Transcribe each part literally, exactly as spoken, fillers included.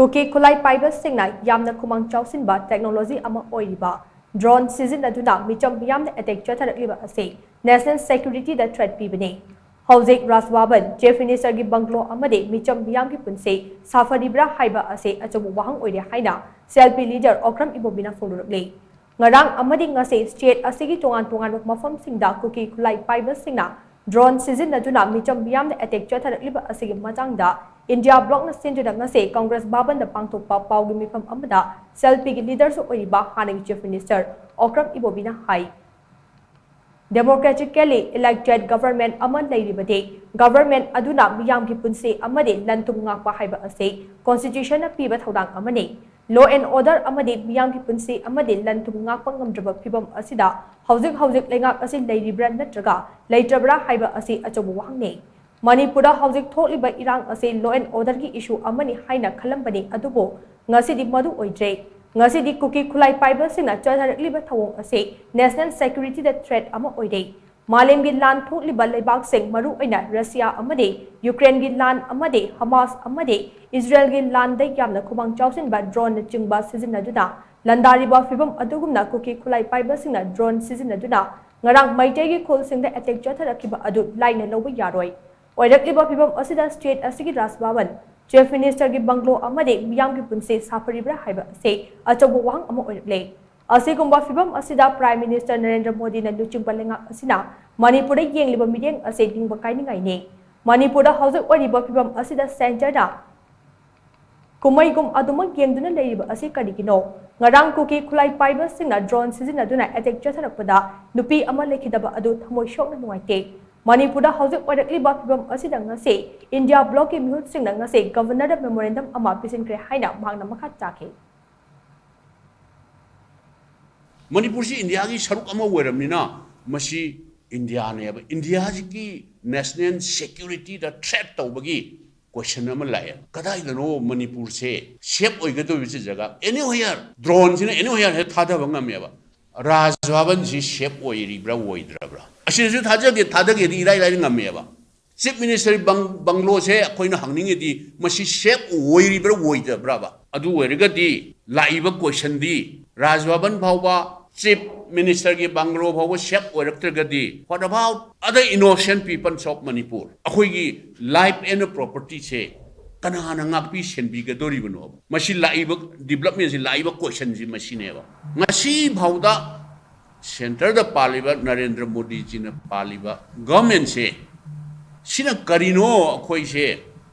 ꯀꯨꯀꯤ ꯈꯨꯠꯂꯥꯏ ꯄꯥꯏꯕꯁꯤꯡꯅ ꯌꯥꯝꯅ ꯈꯨꯃꯥꯡ ꯆꯥꯎꯁꯤꯟꯕ technology ꯑꯃ ꯑꯣꯏꯔꯤꯕ drone ꯁꯤꯖꯤꯟꯅꯗꯨꯅ ꯃꯤꯆꯝ ꯃꯤꯌꯥꯝꯗ attack ꯆꯠꯊꯔꯛꯂꯤꯕ ꯑꯁꯤ national security ꯗ threat ꯄꯤꯕꯅꯤ꯫ ꯍꯧꯖꯤꯛ ꯔꯥꯖ ꯚꯕꯟ, Chief Minister ꯒꯤ bungalow ꯑꯃꯗꯤ ꯃꯤꯆꯝ ꯃꯤꯌꯥꯝꯒꯤ ꯄꯨꯟꯁꯤ ꯁꯥꯐꯔꯤꯕ꯭ꯔꯥ ꯍꯥꯏꯕ ꯑꯁꯤ ꯑꯆꯧꯕ ꯋꯥꯍꯪ ꯑꯣꯏꯔꯦ ꯍꯥꯏꯅ C L P leader Okram ꯏꯕꯣꯕꯤꯅ ꯐꯣꯡꯗꯣꯔꯛꯂꯤ꯫ ꯉꯔꯥꯡ ꯑꯃꯗꯤ ꯉꯁꯤ state ꯑꯁꯤꯒꯤ ꯇꯣꯉꯥꯟ ꯇꯣꯉꯥꯟꯕ ꯃꯐꯝꯁꯤꯡꯗ ꯀꯨꯀꯤ ꯈꯨꯠꯂꯥꯏ ꯄꯥꯏꯕꯁꯤꯡꯅ drone ꯁꯤꯖꯤꯟꯅꯗꯨꯅ ꯃꯤꯆꯝ ꯃꯤꯌꯥꯝꯗ attack ꯆꯠꯊꯔꯛꯂꯤꯕ ꯑꯁꯤꯒꯤ ꯃꯇꯥꯡꯗ India Bloc ꯅ ꯁꯤꯟꯗꯨꯅ ꯉꯁꯤ Congress ꯚꯕꯟꯗ ꯄꯥꯡꯊꯣꯛꯄ ꯄꯥꯎꯒꯤ ꯃꯤꯐꯝ ꯑꯃꯗ C L P ꯒꯤ leader ꯁꯨ ꯑꯣꯏꯔꯤꯕ ꯍꯥꯟꯅꯒꯤ Chief Minister ꯑꯣꯀ꯭ꯔꯝ ꯏꯕꯣꯕꯤꯅ ꯍꯥꯏ꯫ Democratically elected government ꯑꯃ ꯂꯩꯔꯤꯕꯗꯤ, government ꯑꯗꯨꯅ ꯃꯤꯌꯥꯝꯒꯤ ꯄꯨꯟꯁꯤ ꯑꯃꯗꯤ ꯂꯟ ꯊꯨꯝ ꯉꯥꯛꯄ ꯍꯥꯏꯕ ꯑꯁꯤ constitution ꯅ ꯄꯤꯕ ꯊꯧꯗꯥꯡ ꯑꯃꯅꯤ꯫ Law and order ꯑꯃꯗꯤ ꯃꯤꯌꯥꯝꯒꯤ ꯄꯨꯟꯁꯤ ꯑꯃꯗꯤ ꯂꯟ ꯊꯨꯝ ꯉꯥꯛꯄ ꯉꯝꯗ꯭ꯔꯕ ꯐꯤꯚꯝ ꯑꯁꯤꯗ ꯍꯧꯖꯤꯛ ꯍꯧꯖꯤꯛ ꯂꯩꯉꯥꯛ ꯑꯁꯤ ꯂꯩꯔꯤꯕ꯭ꯔꯥ ꯅꯠꯇ꯭ꯔꯒ ꯂꯩꯇ꯭ꯔꯕ꯭ꯔꯥ ꯍꯥꯏꯕ ꯑꯁꯤ ꯑꯆꯧꯕ ꯋꯥꯍꯪꯅꯤ꯫ ꯃꯅꯤꯄꯨꯔꯗ ꯍꯧꯖꯤꯛ ꯊꯣꯛꯂꯤꯕ ꯏꯔꯥꯡ ꯑꯁꯤ law and order ꯒꯤ issue ꯑꯃꯅꯤ ꯍꯥꯏꯅ ꯈꯜꯂꯝꯕꯅꯤ, ꯑꯗꯨꯕꯨ ꯉꯁꯤꯗꯤ ꯃꯗꯨ ꯑꯣꯏꯗ꯭ꯔꯦ꯫ ꯉꯁꯤꯗꯤ ꯀꯨꯀꯤ ꯈꯨꯠꯂꯥꯏ ꯄꯥꯏꯕꯁꯤꯡꯅ ꯆꯠꯊꯔꯛꯂꯤꯕ ꯊꯧꯑꯣꯡ ꯑꯁꯤ national security ꯗ threat ꯑꯃ ꯑꯣꯏꯔꯦ꯫ ꯃꯥꯂꯦꯝꯒꯤ ꯂꯥꯟ ꯊꯣꯛꯂꯤꯕ ꯂꯩꯕꯥꯛꯁꯤꯡ, ꯃꯔꯨꯑꯣꯏꯅ ꯔꯁꯤꯌꯥ ꯑꯃꯗꯤ ꯌꯨꯀ꯭ꯔꯦꯟꯒꯤ ꯂꯥꯟ ꯑꯃꯗꯤ ꯍꯃꯥꯁ ꯑꯃꯗꯤ ꯏꯖꯔꯦꯜꯒꯤ ꯂꯥꯟꯗ ꯌꯥꯝꯅ ꯈꯨꯃꯥꯡ ꯆꯥꯎꯁꯤꯟꯕ drone ꯅꯆꯤꯡꯕ ꯁꯤꯖꯤꯟꯅꯗꯨꯅ ꯂꯥꯟꯗꯥꯔꯤꯕ ꯐꯤꯚꯝ ꯑꯗꯨꯒꯨꯝꯅ ꯀꯨꯀꯤ ꯈꯨꯠꯂꯥꯏ ꯄꯥꯏꯕꯁꯤꯡꯅ drone ꯁꯤꯖꯤꯟꯅꯗꯨꯅ ꯉꯔꯥꯡ ꯃꯩꯇꯩꯒꯤ ꯈꯨꯜꯁꯤꯡꯗ attack ꯆꯠꯊꯔꯛꯈꯤꯕ ꯑꯗꯨ ꯂꯥꯏꯅ ꯂꯧꯕ ꯌꯥꯔꯣꯏ꯫ ꯑꯣꯏꯔꯛꯂꯤꯕ ꯐꯤꯚꯝ ꯑꯁꯤꯗ state ꯑꯁꯤꯒꯤ ꯔꯥꯖ ꯚꯕꯟ, Chief Minister ꯒꯤ bungalow ꯑꯃꯗꯤ ꯃꯤꯌꯥꯝꯒꯤ ꯄꯨꯟꯁꯤ ꯁꯥꯐꯔꯤꯕ꯭ꯔꯥ ꯍꯥꯏꯕ ꯑꯁꯤ ꯑꯆꯧꯕ ꯋꯥꯍꯪ ꯑꯃ ꯑꯣꯏꯔꯛꯂꯦ꯫ ꯑꯁꯤꯒꯨꯝꯕ ꯐꯤꯚꯝ ꯑꯁꯤꯗ Prime Minister ꯅꯔꯦꯟꯗ꯭ꯔ ꯃꯣꯗꯤꯅ ꯂꯨꯆꯤꯡꯕ ꯂꯩꯉꯥꯛ ꯑꯁꯤꯅ ꯃꯅꯤꯄꯨꯔꯗ ꯌꯦꯡꯂꯤꯕ ꯃꯤꯠꯌꯦꯡ ꯑꯁꯤ ꯅꯤꯡꯕ ꯀꯥꯏꯅꯤꯡꯉꯥꯏꯅꯤ꯫ ꯃꯅꯤꯄꯨꯔꯗ ꯍꯧꯖꯤꯛ ꯑꯣꯏꯔꯤꯕ ꯐꯤꯚꯝ ꯑꯁꯤꯗ centre ꯅ ꯀꯨꯝꯍꯩꯒꯨꯝ ꯑꯗꯨꯃꯛ ꯌꯦꯡꯗꯨꯅ ꯂꯩꯔꯤꯕ ꯑꯁꯤ ꯀꯔꯤꯒꯤꯅꯣ? ꯉꯔꯥꯡ ꯀꯨꯀꯤ ꯈꯨꯠꯂꯥꯏ ꯄꯥꯏꯕꯁꯤꯡꯅ drone ꯁꯤꯖꯤꯟꯅꯗꯨꯅ attack ꯆꯠꯊꯔꯛꯄꯗ ꯅꯨꯄꯤ ꯑꯃ ꯂꯩꯈꯤꯗꯕ ꯑꯗꯨ ꯊꯃꯣꯏ ꯁꯣꯛꯅ ꯅꯨꯡꯉꯥꯏꯇꯦ꯫ ꯃꯅꯤꯄꯨꯔꯗ ꯍꯧꯖꯤꯛ ꯑꯣꯏꯔꯛꯂꯤꯕ ꯐꯤꯚꯝ ꯑꯁꯤꯗ ꯉꯁꯤ India Bloc ꯀꯤ ꯃꯤꯍꯨꯠꯁꯤꯡꯅ ꯉꯁꯤ Governor ꯗ memorandum ꯑꯃ ꯄꯤꯁꯤꯟꯈ꯭ꯔꯦ ꯍꯥꯏꯅ ꯃꯍꯥꯛꯅ ꯃꯈꯥ ꯇꯥꯈꯤ꯫ ꯃꯅꯤꯄꯨꯔꯁꯤ ꯏꯟꯗꯤꯌꯥꯒꯤ ꯁꯔꯨꯛ ꯑꯃ ꯑꯣꯏꯔꯕꯅꯤꯅ ꯃꯁꯤ ꯏꯟꯗꯤꯌꯥꯅꯦꯕ꯫ ꯏꯟꯗꯤꯌꯥꯁꯤꯒꯤ national security ꯗ threat ꯇꯧꯕꯒꯤ question ꯑꯃ ꯂꯥꯛꯑꯦ꯫ ꯀꯗꯥꯏꯗꯅꯣ ꯃꯅꯤꯄꯨꯔꯁꯦ safe ꯑꯣꯏꯒꯗꯧꯔꯤꯕꯁꯤ ꯖꯒꯥ? Anywhere꯫ Drone ꯁꯤꯅ anywhere ꯍꯦꯛ ꯊꯥꯗꯕ ꯉꯝꯃꯦꯕ꯫ ꯔꯥꯖ ꯚꯕꯟꯁꯤ safe ꯑꯣꯏꯔꯤꯕ꯭ꯔꯥ ꯑꯣꯏꯗ꯭ꯔꯕ꯭ꯔꯥ? ꯑꯁꯤꯗꯁꯨ ꯊꯥꯖꯒꯦ, ꯊꯥꯗꯒꯦꯗꯤ ꯏꯔꯥꯏ ꯂꯥꯏꯅ ꯉꯝꯃꯦꯕ꯫ Chief Minister ꯕꯪ-, ꯕꯪꯒ꯭ꯂꯣꯁꯦ ꯑꯩꯈꯣꯏꯅ ꯍꯪꯅꯤꯡꯉꯤꯗꯤ, ꯃꯁꯤ safe ꯑꯣꯏꯔꯤꯕ꯭ꯔꯥ ꯑꯣꯏꯗꯕ꯭ꯔꯥꯕ? ꯑꯗꯨ ꯑꯣꯏꯔꯒꯗꯤ ꯂꯥꯛꯏꯕ questionꯗꯤ, ꯔꯥꯖ ꯚꯕꯟ ꯐꯥꯎꯕ, Chief Ministerꯒꯤ ꯕꯪꯒ꯭ꯂꯣ ꯐꯥꯎꯕ safe ꯑꯣꯏꯔꯛꯇ꯭ꯔꯒꯗꯤ, what about other innocent peoples of Manipur? ꯑꯩꯈꯣꯏꯒꯤ life and propertyꯁꯦ ꯀꯅꯥꯅ ꯉꯥꯛꯄꯤ ꯁꯦꯟꯕꯤꯒꯗꯧꯔꯤꯕꯅꯣꯕ? ꯃꯁꯤ ꯂꯥꯛꯏꯕ developmentꯁꯤ, ꯂꯥꯛꯏꯕ questionꯁꯤ ꯃꯁꯤꯅꯦꯕ꯫ ꯉꯁꯤ ꯐꯥꯎꯗ centreꯗ ꯄꯥꯜꯂꯤꯕ ꯅꯔꯦꯟꯗ꯭ꯔ ꯃꯣꯗꯤꯖꯤꯅ ꯄꯥꯜꯂꯤꯕ governmentꯁꯦ, ꯁꯤꯅ ꯀꯔꯤꯅꯣ ꯑꯩꯈꯣꯏꯁꯦ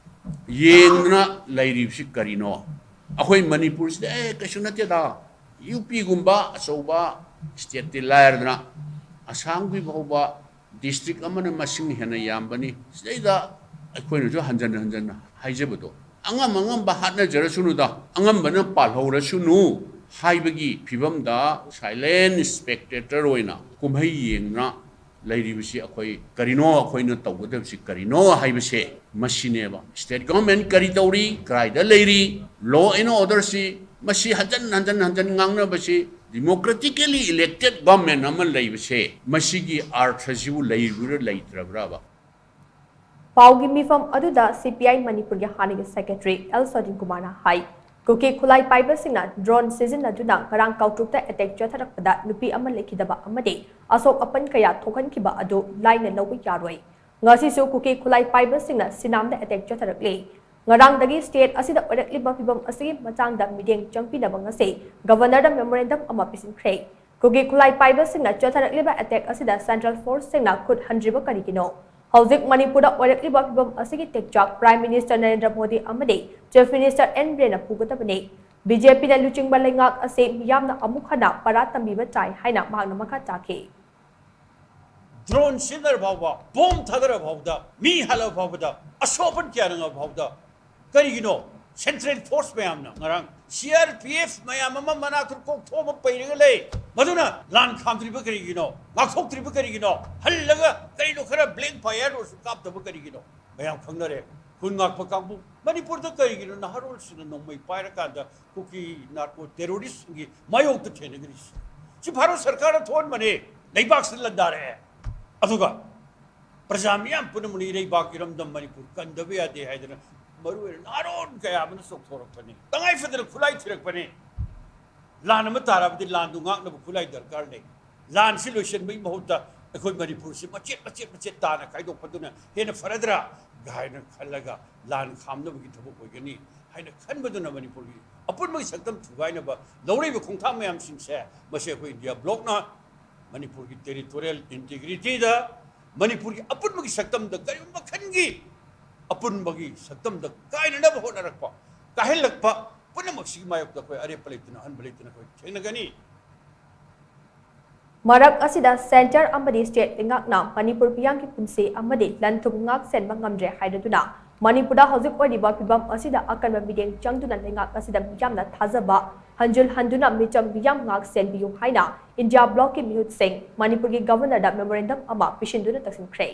ꯌꯦꯡꯗꯅ ꯂꯩꯔꯤꯕꯁꯤ ꯀꯔꯤꯅꯣ? ꯑꯩꯈꯣꯏ ꯃꯅꯤꯄꯨꯔꯁꯤꯗ, "ꯑꯦ, ꯀꯩꯁꯨ ꯅꯠꯇꯦꯗ, UPꯒꯨꯝꯕ ꯑꯆꯧꯕ stateꯇꯤ ꯂꯥꯏꯔꯗꯅ, ꯑꯁꯥꯝꯒꯤ ꯐꯥꯎꯕ district ꯑꯃꯅ ꯃꯁꯤꯡ ꯍꯦꯟꯅ ꯌꯥꯝꯕꯅꯤ꯫ ꯁꯤꯗꯩꯗ ꯑꯩꯈꯣꯏꯅꯁꯨ ꯍꯟꯖꯟ ꯍꯟꯖꯟꯅ ꯍꯥꯏꯖꯕꯗꯣ, ꯑꯉꯝ ꯑꯉꯝꯕ ꯍꯥꯠꯅꯖꯔꯁꯅꯨꯗ, ꯑꯉꯝꯕꯅ ꯄꯥꯜꯍꯧꯔꯁꯅꯨ" ꯍꯥꯏꯕꯒꯤ ꯐꯤꯕꯝꯗ silent spectator ꯑꯣꯏꯅ ꯀꯨꯝꯍꯩ ꯌꯦꯡꯅ ꯂꯩꯔꯤꯕꯁꯤ ꯑꯩꯈꯣꯏ ꯀꯔꯤꯅꯣ? ꯑꯩꯈꯣꯏꯅ ꯇꯧꯒꯗꯕꯁꯤ ꯀꯔꯤꯅꯣ ꯍꯥꯏꯕꯁꯦ ꯃꯁꯤꯅꯦꯕ꯫ State government ꯀꯔꯤ ꯇꯧꯔꯤ, ꯀꯗꯥꯏꯗ ꯂꯩꯔꯤ, law and orderꯁꯤ, ꯃꯁꯤ ꯍꯟꯖꯟ ꯍꯟꯖꯟ ꯍꯟꯖꯟ ꯉꯥꯡꯅꯕꯁꯤ, democratically elected government ꯑꯃ ꯂꯩꯕꯁꯦ, ꯃꯁꯤꯒꯤ ꯑꯥꯔꯊꯁꯤꯕꯨ ꯂꯩꯕ꯭ꯔꯥ ꯂꯩꯇ꯭ꯔꯕ꯭ꯔꯥꯕ? ꯄꯥꯎꯒꯤ ꯃꯤꯐꯝ ꯑꯗꯨꯗ CPI ꯃꯅꯤꯄꯨꯔꯒꯤ ꯍꯥꯟꯅꯒꯤ secretary ꯑꯦꯜ ꯁꯣꯖꯤꯟ ꯀꯨꯃꯥꯔꯅ ꯍꯥꯏ, ꯀꯨꯀꯤ ꯈꯨꯠꯂꯥꯏ ꯄꯥꯏꯕꯁꯤꯡꯅ drone ꯁꯤꯖꯤꯟꯅꯗꯨꯅ ꯉꯔꯥꯡ ꯀꯥꯎꯇ꯭ꯔꯨꯛꯇ attack ꯆꯠꯊꯔꯛꯄꯗ ꯅꯨꯄꯤ ꯑꯃ ꯂꯩꯈꯤꯗꯕ ꯑꯃꯗꯤ ꯑꯁꯣꯛ ꯑꯄꯟ ꯀꯌꯥ ꯊꯣꯛꯍꯟꯈꯤꯕ ꯑꯗꯨ ꯂꯥꯏꯅ ꯂꯧꯕ ꯌꯥꯔꯣꯏ꯫ ꯉꯁꯤꯁꯨ ꯀꯨꯀꯤ ꯈꯨꯠꯂꯥꯏ ꯄꯥꯏꯕꯁꯤꯡꯅ ꯁꯤꯅꯥꯝꯗ attack ꯆꯠꯊꯔꯛꯂꯤ꯫ ꯉꯔꯥꯡꯗꯒꯤ state ꯑꯁꯤꯗ ꯑꯣꯏꯔꯛꯂꯤꯕ ꯐꯤꯕꯝ ꯑꯁꯤꯒꯤ ꯃꯇꯥꯡꯗ ꯃꯤꯠꯌꯦꯡ ꯆꯪꯕꯤꯅꯕ ꯉꯁꯤ governorꯗ memorandum ꯑꯃ ꯄꯤꯁꯤꯟꯈ꯭ꯔꯦ꯫ ꯀꯨꯀꯤ ꯈꯨꯠꯂꯥꯏ ꯄꯥꯏꯕꯁꯤꯡꯅ ꯆꯠꯊꯔꯛꯂꯤꯕ attack ꯑꯁꯤꯗ central forceꯁꯤꯡꯅ ꯈꯨꯠ ꯍꯟꯗ꯭ꯔꯤꯕ ꯀꯔꯤꯒꯤꯅꯣ? ꯍꯧꯖꯤꯛ ꯃꯅꯤꯄꯨꯔꯗ ꯑꯣꯏꯔꯛꯂꯤꯕ ꯐꯤꯕꯝ ꯑꯁꯤꯒꯤ ꯇꯦꯛꯆꯥꯛ Prime Minister ꯅꯔꯦꯟꯗ꯭ꯔ ꯃꯣꯗꯤ ꯑꯃꯗꯤ Chief Minister ꯑꯦꯟ ꯕꯤꯔꯦꯟꯅ ꯄꯨꯒꯗꯕꯅꯤ꯫ BJPꯅ ꯂꯨꯆꯤꯡꯕ ꯂꯩꯉꯥꯛ ꯑꯁꯤ ꯃꯤꯌꯥꯝꯅ ꯑꯃꯨꯛ ꯍꯟꯅ ꯄꯔꯥ ꯇꯝꯕꯤꯕ ꯇꯥꯏ ꯍꯥꯏꯅ ꯃꯍꯥꯛꯅ ꯃꯈꯥ ꯇꯥꯈꯤ꯫ Drone ꯁꯤꯖꯤꯟꯅꯔ ꯐꯥꯎꯕ, bomb ꯊꯥꯗꯔ ꯐꯥꯎꯕꯗ, ꯃꯤ ꯍꯥꯠꯂ ꯐꯥꯎꯕꯗ, ꯑꯁꯣꯛ ꯑꯄꯟ ꯀꯌꯥ ꯅꯪꯉ ꯐꯥꯎꯕꯗ, ꯀꯔꯤꯒꯤꯅꯣ? Central force ꯃꯌꯥꯝꯅ ꯉꯔꯥꯡ CRPF ꯃꯌꯥꯝ ꯑꯃ ꯃꯅꯥꯛꯇ ꯀꯣꯛꯊꯣꯛꯑꯒ ꯄꯩꯔꯒ ꯂꯩ꯫ ꯃꯗꯨꯅ ꯂꯥꯟ ꯈꯥꯝꯗ꯭ꯔꯤꯕ ꯀꯔꯤꯒꯤꯅꯣ? ꯉꯥꯛꯊꯣꯛꯇ꯭ꯔꯤꯕ ꯀꯔꯤꯒꯤꯅꯣ? ꯍꯜꯂꯒ ꯀꯔꯤꯅꯣ, ꯈꯔ blank fire ꯑꯣꯏꯔꯁꯨ ꯀꯥꯞꯇꯕ ꯀꯔꯤꯒꯤꯅꯣ? ꯃꯌꯥꯝ ꯈꯪꯅꯔꯦ꯫ ꯈꯨꯟ ꯉꯥꯛꯄ ꯀꯥꯡꯕꯨ ꯃꯅꯤꯄꯨꯔꯗ ꯀꯔꯤꯒꯤꯅꯣ ꯅꯍꯥꯔꯣꯜꯁꯤꯡꯅ ꯅꯣꯡꯃꯩ ꯄꯥꯏꯔꯀꯥꯟꯗ ꯀꯨꯀꯤ narco terroristꯁꯤꯡꯒꯤ ꯃꯥꯌꯣꯛꯇ ꯊꯦꯡꯅꯒꯅꯤ? ꯁꯤ ꯚꯥꯔꯠ ꯁꯔꯀꯥꯔꯅ ꯊꯣꯛꯍꯟꯕꯅꯦ, ꯂꯩꯕꯥꯛꯁꯤꯗ ꯂꯟꯗꯥꯔꯛꯑꯦ꯫ ꯑꯗꯨꯒ ꯄ꯭ꯔꯖꯥ ꯃꯤꯌꯥꯝ ꯄꯨꯝꯅꯃꯛꯅ ꯏꯔꯩꯕꯥꯛ ꯏꯔꯝꯗꯝ ꯃꯅꯤꯄꯨꯔ ꯀꯟꯗꯕ ꯌꯥꯗꯦ ꯍꯥꯏꯗꯅ ꯃꯔꯨꯑꯣꯏꯅ ꯅꯍꯥꯔꯣꯟ ꯀꯌꯥ ꯑꯃꯅ ꯆꯣꯡꯊꯣꯔꯛꯄꯅꯤ꯫ ꯇꯉꯥꯏ ꯐꯗꯅ ꯈꯨꯠꯂꯥꯏ ꯊꯤꯔꯛꯄꯅꯤ꯫ ꯂꯥꯟ ꯑꯃ ꯇꯥꯔꯕꯗꯤ ꯂꯥꯟꯗꯨ ꯉꯥꯛꯅꯕ ꯈꯨꯠꯂꯥꯏ ꯗꯔꯀꯥꯔ ꯂꯩ꯫ ꯂꯥꯟꯁꯤ ꯂꯣꯏꯁꯤꯟꯕꯒꯤ ꯃꯍꯨꯠꯇ ꯑꯩꯈꯣꯏ ꯃꯅꯤꯄꯨꯔꯁꯤ ꯃꯆꯦꯠ ꯃꯆꯦꯠ ꯃꯆꯦꯠ ꯇꯥꯅ ꯈꯥꯏꯗꯣꯛꯄꯗꯨꯅ ꯍꯦꯟꯅ ꯐꯔꯗ꯭ꯔꯥ ꯍꯥꯏꯅ ꯈꯜꯂꯒ ꯂꯥꯟ ꯈꯥꯝꯅꯕꯒꯤ ꯊꯕꯛ ꯑꯣꯏꯒꯅꯤ ꯍꯥꯏꯅ ꯈꯟꯕꯗꯨꯅ ꯃꯅꯤꯄꯨꯔꯒꯤ ꯑꯄꯨꯟꯕꯒꯤ ꯁꯛꯇꯝ ꯊꯨꯒꯥꯏꯅꯕ ꯂꯧꯔꯛꯏꯕ ꯈꯣꯡꯊꯥꯡ ꯃꯌꯥꯝꯁꯤꯡꯁꯦ, ꯃꯁꯤ ꯑꯩꯈꯣꯏ ꯏꯟꯗꯤꯌꯥ ꯕ꯭ꯂꯣꯛꯅ ꯃꯅꯤꯄꯨꯔꯒꯤ territorial integrityꯗ, ꯃꯅꯤꯄꯨꯔꯒꯤ ꯑꯄꯨꯟꯕꯒꯤ ꯁꯛꯇꯝꯗ ꯀꯔꯤꯒꯨꯝꯕ ꯃꯈꯜꯒꯤ ꯑꯄꯨꯟꯕꯒꯤ ꯁꯛꯇꯝꯗ ꯀꯥꯏꯅꯅꯕ ꯍꯣꯠꯅꯔꯛꯄ, ꯀꯥꯏꯍꯜꯂꯛꯄ ꯄꯨꯝꯅꯃꯛꯁꯤꯒꯤ ꯃꯥꯌꯣꯛꯇ ꯑꯩꯈꯣꯏ ꯑꯔꯦꯞꯄ ꯂꯩꯇꯅ ꯑꯍꯟꯕ ꯂꯩꯇꯅ ꯑꯩꯈꯣꯏ ꯊꯦꯡꯅꯒꯅꯤ꯫ ꯃꯔꯛ ꯑꯁꯤꯗ centre ꯑꯃꯗꯤ state ꯂꯩꯉꯥꯛꯅ ꯃꯅꯤꯄꯨꯔ ꯃꯤꯌꯥꯝꯒꯤ ꯄꯨꯟꯁꯤ ꯑꯃꯗꯤ ꯂꯟ ꯊꯨꯝ ꯉꯥꯛ ꯁꯦꯟꯕ ꯉꯝꯗ꯭ꯔꯦ ꯍꯥꯏꯔꯗꯨꯅ ꯃꯅꯤꯄꯨꯔꯗ ꯍꯧꯖꯤꯛ ꯑꯣꯏꯔꯤꯕ ꯐꯤꯕꯝ ꯑꯁꯤꯗ ꯑꯀꯟꯕ ꯃꯤꯠꯌꯦꯡ ꯆꯪꯗꯨꯅ ꯂꯩꯉꯥꯛ ꯑꯁꯤꯗ ꯃꯤꯌꯥꯝꯅ ꯊꯥꯖꯕ ꯍꯟꯖꯤꯜꯍꯟꯗꯨꯅ ꯃꯤꯆꯝ ꯃꯤꯌꯥꯝ ꯉꯥꯛ ꯁꯦꯟꯕꯤꯌꯨ ꯍꯥꯏꯅ ꯏꯟꯗꯤꯌꯥ ꯕ꯭ꯂꯣꯛꯀꯤ ꯃꯤꯍꯨꯠꯁꯤꯡ ꯃꯅꯤꯄꯨꯔꯒꯤ ꯒꯕꯔꯅꯔꯗ memorandum ꯑꯃ ꯄꯤꯁꯤꯟꯗꯨꯅ ꯇꯛꯁꯤꯟꯈ꯭ꯔꯦ꯫